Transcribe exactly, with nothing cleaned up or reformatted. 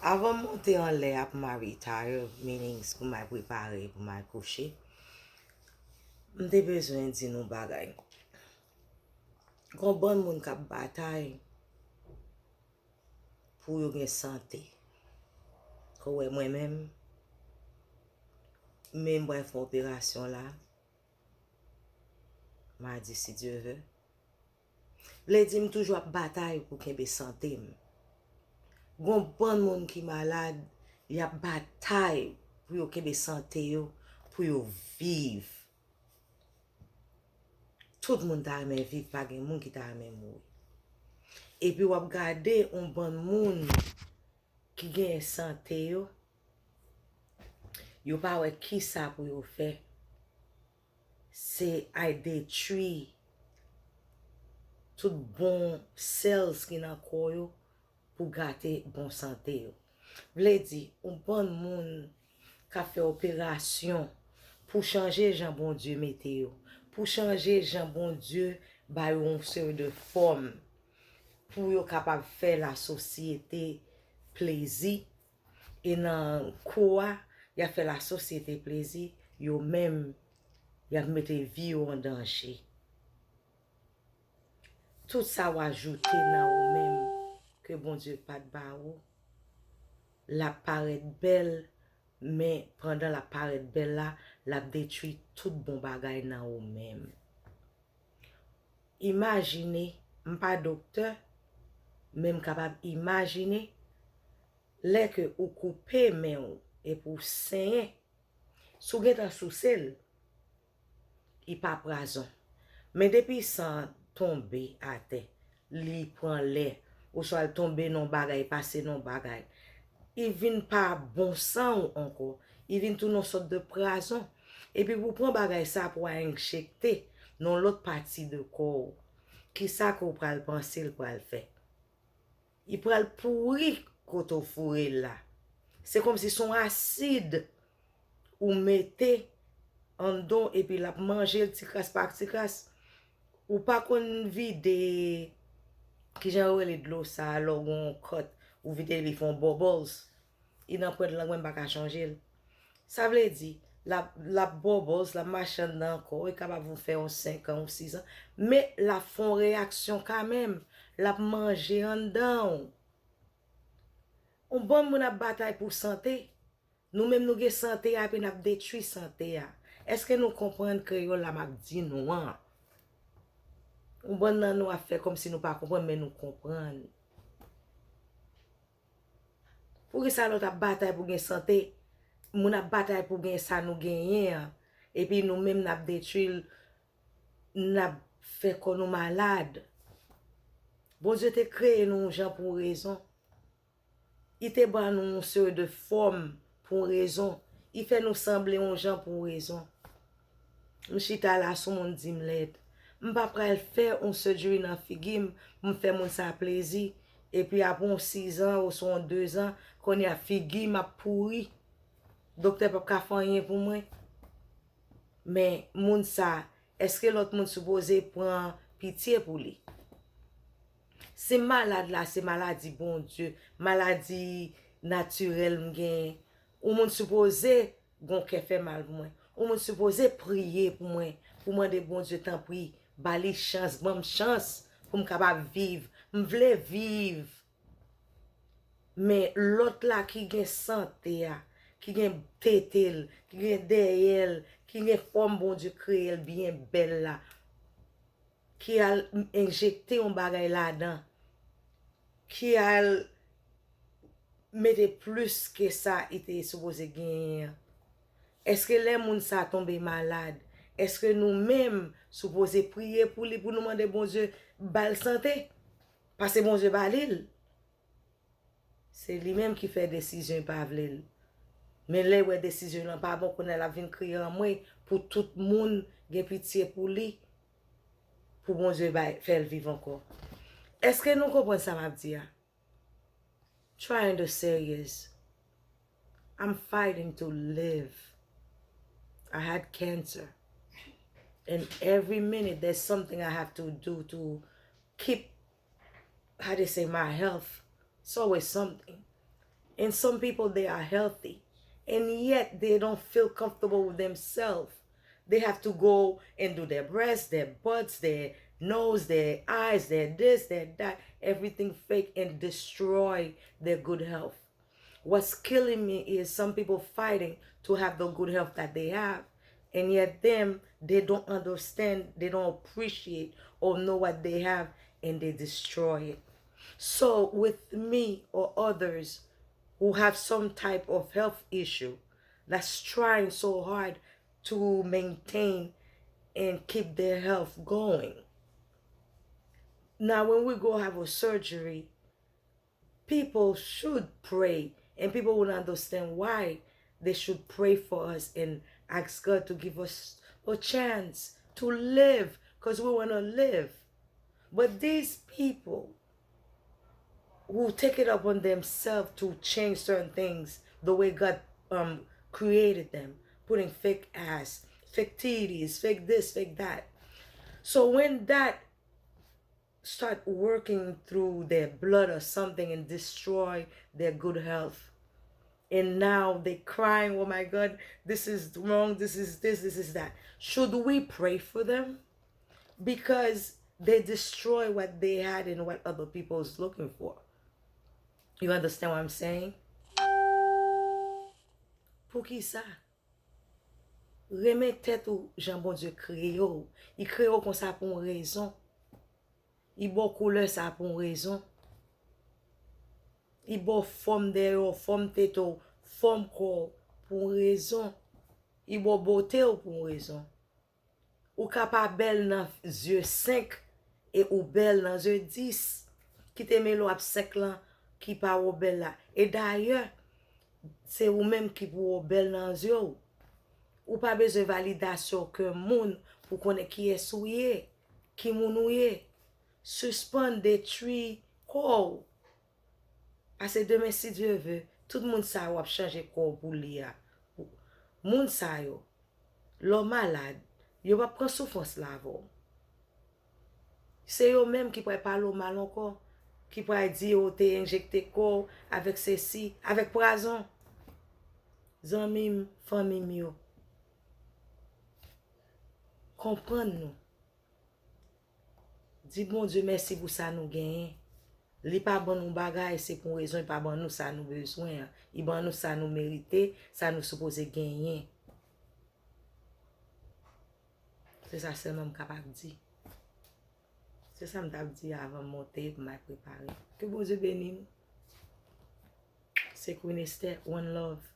Avan m monte anlè a pou m al retire, meanings pou m al prepare pou m al kouche, m te bezwen di nou bagay. Gon bann moun k ap batay pou yo gen sante. Ou wè mwen menm, men m pral fè operasyon la, madi si Dye vle. Vle di m toujou ap batay pou kenbe sante m. Gon bann moun ki malad, y ap batay pou yo kenbe sante yo, pou yo viv. Tout moun ta renmen viv, pa gen moun ki ta renmen mouri. Epi w ap gade yon bann moun ki gen sante yo, yo pa wè kisa pou yo fè. Se ay detwi tout bon cells ki nan kò yo pou gate bon sante yo. Vle di, yon bann moun k ap fè operasyon pou chanje jan Bondye mete yo, pou chanje jan Bondye ba yo yon seri de fòm pou yo kapab fè lasosyete plezi, e nan kou a, y ap fè lasosyete plezi, yo menm, y ap mete vi yo an danje. Tout sa w ajoute nan ou menm ke Bondye pa t ba ou, l ap parèt bèl, men pandan l ap parèt bèl la, l ap detwi tout bon bagay nan ou menm. Imajine, m pa doktè, men m kapab imajine, lè ke ou koupe men w epi w senyen, si w gentan souse l, li pa pwazon. Men depi san an tonbe atè, li pran lè, oswa l tonbe nan yon bagay, pase nan yon bagay, li vin pa bon san w ankò, li vin tounen yon sòt de pwazon. Epi pou w pran bagay sa pou w al enjekte nan yon lòt pati de kò w, kisa ke w pral panse l pral fè? Li pral pouri kote w foure l la. Se kòmsi se yon asid ou mete anndan w epi l ap manje l ti kras pa ti kras. Ou pa konn vide, kijan yo rele dlo sa a, lè w gen yon kòt, ou vide l, li fè yon bubbles. Li nan pwent lang mwen, m pa ka chanje l. Sa vle di, l ap, l ap bubbles, l ap mache anndan kò w, li kapab fè yon senk an, yon sis an, men l ap fè yon reyaksyon kanmenm, l ap manje anndan w. Yon bann moun ap batay pou sante. Nou menm nou gen sante a, epi n ap detwi sante a. Èske nou konprann kreyòl la m ap di nou an? Yon bann nan nou ap fè kòmsi nou pa konprann, men nou konprann. Poukisa lòt ap batay pou gen sante? Moun ap batay pou gen sa nou genyen an. Epi nou menm n ap detwi l, n ap fè kò nou malad. Bondye te kreye nou yon jan pou yon rezon. Li te ban nou yon seri de fòm pou yon rezon. Li fè nou sanble yon jan pou yon rezon. M chita la, sou moun di m lèd. M pa pral fè yon surgery nan figi m, m fè moun sa plezi, epi apre yon sis an oswa yon dezan, kounye a figi m ap pouri. Doktè p ap ka fè anyen pou mwen. Men moun sa, èske lòt moun sipoze pran pitye pou li? Si m malad la, se maladi Bondye, maladi natirèl m genyen. Yon moun sipoze gon kè fè mal pou mwen. Yon moun sipoze priye pou mwen, pou mande Bondye, tanpri, ba li chans, ban m chans pou m kapab viv. M vle viv. Men lòt la ki gen sante a, ki gen tete l, ki gen dèyè l, ki gen fòm Bondye kreye l byen bèl la, ki al enjekte yon bagay ladan, ki al mete plis ke sa li te sipoze genyen an. Èske lè moun sa tonbe malad, èske nou menm sipoze priye pou li, pou nou mande Bondye ba l sante? Paske Bondye ba li l. Se li menm ki fè desizyon, li pa vle l. Men lè l wè desizyon lan pa bon, kounye a l ap vin kriye anmwe pou tout moun gen pitye pou li, pou Bondye bay, fè l viv ankò. Èske nou konprann sa m ap di a? Trying to say is, I'm fighting to live. I had cancer. And every minute there's something I have to do to keep, how they say, my health. It's always something. And some people, they are healthy, and yet they don't feel comfortable with themselves. They have to go and do their breasts, their butts, their nose, their eyes, their this, their that, everything fake, and destroy their good health. What's killing me is some people fighting to have the good health that they have, and yet them, they don't understand, they don't appreciate or know what they have, and they destroy it. So with me or others who have some type of health issue that's trying so hard to maintain and keep their health going, now when we go have a surgery, people should pray, and people will understand why they should pray for us and ask God to give us a chance to live, because we want to live. But these people who take it upon themselves to change certain things the way God um, created them, putting fake ass, fake titties, fake this, fake that. So when that start working through their blood or something and destroy their good health, and now they crying, "Oh my God, this is wrong, this is this, this is that." Should we pray for them? Because they destroy what they had and what other people is looking for. You understand what I'm saying? Poukisa? Renmen tèt ou jan Bondye kreye w. Li kreye w konsa pou yon rezon. Li ba w koulè sa pou yon rezon. Li ba w fòm dèyè w, fòm tete w, fòm kò w pou yon rezon. Li ba w bote w pou yon rezon. Ou ka pa bèl nan zye senk e ou bèl nan zye dis. Kite mele w ap senk lan ki pa wè w bèl la. E dayè, se ou menm ki pou wè w bèl nan zye w. Ou pa bezwen validasyon okenn moun pou konnen kiyès ou ye, ki moun ou ye. Sispann detwi kò w. Paske demen, si Dye ve, tout moun sa yo ap chanje kò w pou li a. Moun sa yo, lè w malad, yo p ap pran soufrans la avè w. Se yo menm ki pral pale w mal ankò, ki pral di yo te enjekte kò w avèk sesi, avèk pwazon. Zanmi m, fanmi m yo, konprann nou. Di Bondye mèsi pou sa nou genyen. Li pa ban nou bagay, se pou yon rezon, li pa ban nou sa nou bezwen an. Li ban nou sa nou merite, sa nou sipoze genyen. Se sa sèlman m kapab di. Se sa m t ap di avan m monte pou m al prepare. Ke Bondye beni nou. Se Queen Esther, one love.